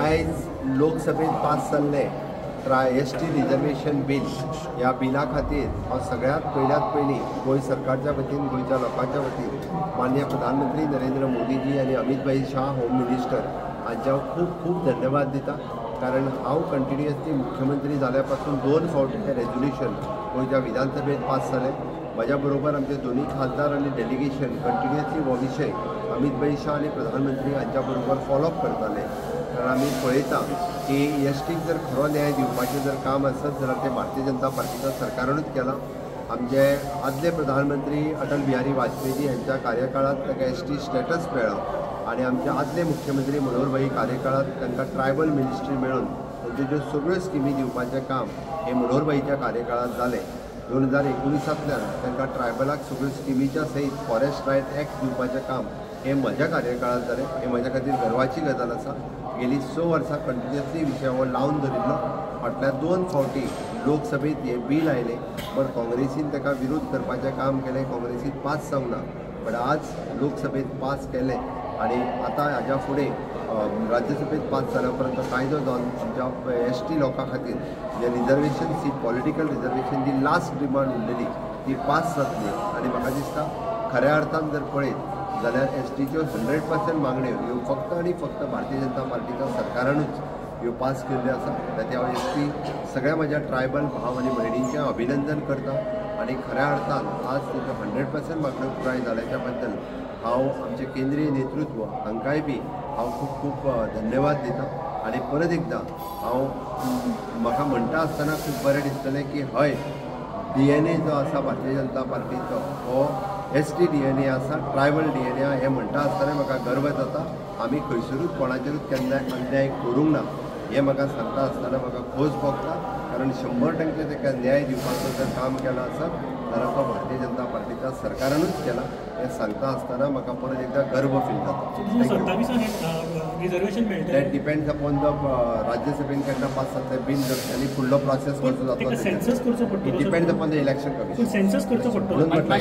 आयज लोकसभेत पास जाल्लें एस टी रिजर्वेशन बील ह्या बिला खातीर हांव सगळ्यांत पयल्यात पयलीं गोंय सरकारच्या वतीन, गोंयच्या लोकांच्या वतीन माननीय प्रधानमंत्री नरेंद्र मोदीजी आनी अमित भाई शाह होम मिनिस्टर हांचे हांव खूब खूब धन्यवाद दिता. कारण हांव कंटिन्युअसली मुख्यमंत्री जाल्या पासून 2 फावट हें रेजोल्युशन गोंयच्या विधानसभेत पास जालें. म्हज्या बरोबर आमचे दोनूय खासदार आनी डेलिगेशन कंटिन्युअसली हो विशय अमित भाई शाह आनी प्रधानमंत्री हांच्या बरोबर फॉलोअप करताले. कारण आमी पळयता की एस टीक जर खरो न्याय दिवपाचें जर काम आसत जाल्यार तें भारतीय जनता पार्टीच्या सरकारानूच केलां. आमचे आदले प्रधानमंत्री अटल बिहारी वाजपेयी हांच्या कार्यकाळांत ताका एस टी स्टेटस मेळ्ळो आनी आमचे आदले मुख्यमंत्री मनोहर भाई कार्यकाळांत तांकां ट्रायबल मिनिस्ट्री मेळून तांच्यो ज्यो सगळ्यो स्किमी दिवपाचें काम हें मनोहर भाईच्या कार्यकाळांत जालें. 2019 तांकां ट्रायबलाक सगळ्यो स्किमीच्या सयत फॉरेस्ट रायट एक्ट दिवपाचें काम हें म्हज्या कार्यकाळांत जालें. हें म्हज्या खातीर गर्वाची गजाल आसा. गेली 6 वर्सां कंटिन्युअसली विशय हो लावन धरिल्लो. फाटल्या 2 फावटी लोकसभेत हें बील आयलें, बट काँग्रेसीन ताका विरोध करपाचें काम केलें. काँग्रेसीन पास जावंक ना, बट आज लोकसभेत पास केलें आनी आतां हाज्या फुडें राज्यसभेत पास जाल्या उपरांत तो कायदो जावन आमच्या एस टी लोकां खातीर जें रिजर्वेशन सीट, पॉलिटिकल रिजर्वेशन जी लास्ट डिमांड उरलेली ती पास जातली. आनी म्हाका दिसता खऱ्या अर्थान जर पळयत जाल्यार एस टीच्यो 100% मागण्यो ह्यो फक्त आनी फक्त भारतीय जनता पार्टीच्या सरकारानूच ह्यो पास केल्ल्यो आसा. ताचें हांव एस टी सगळ्या म्हज्या ट्रायबल भाव आनी भयणींचें अभिनंदन करता आनी खऱ्या अर्थान आज ताच्यो 100% मागण्यो पुराय जाल्याच्या बद्दल हांव आमचें केंद्रीय नेतृत्व हांकांय बी हांव खूब खूब धन्यवाद दिता. आनी परत एकदां हांव म्हाका म्हणटा आसतना खूब बरें दिसतलें की हय, DNA जो आसा भारतीय जनता पार्टीचो हो एस टी DNA आसा, ट्रायबल DNA हें म्हणटा आसतना म्हाका गर्व जाता. आमी खंयसरूच कोणाचेरूच केन्नाय अन्याय करूंक ना हें म्हाका सांगता आसतना म्हाका खोस भोगता. कारण 100% ताका न्याय दिवपाचो जर काम केलां आसत जाल्यार तो भारतीय जनता पार्टीच्या सरकारानूच केला हें सांगता आसतना म्हाका परत एकदां गर्व फील जाता. That depends upon the राज्यसभेन केन्ना पास जातलें बील आनी फुडलो प्रोसेस कसो जातलो, it depends upon the election commission. म्हणून म्हटलें.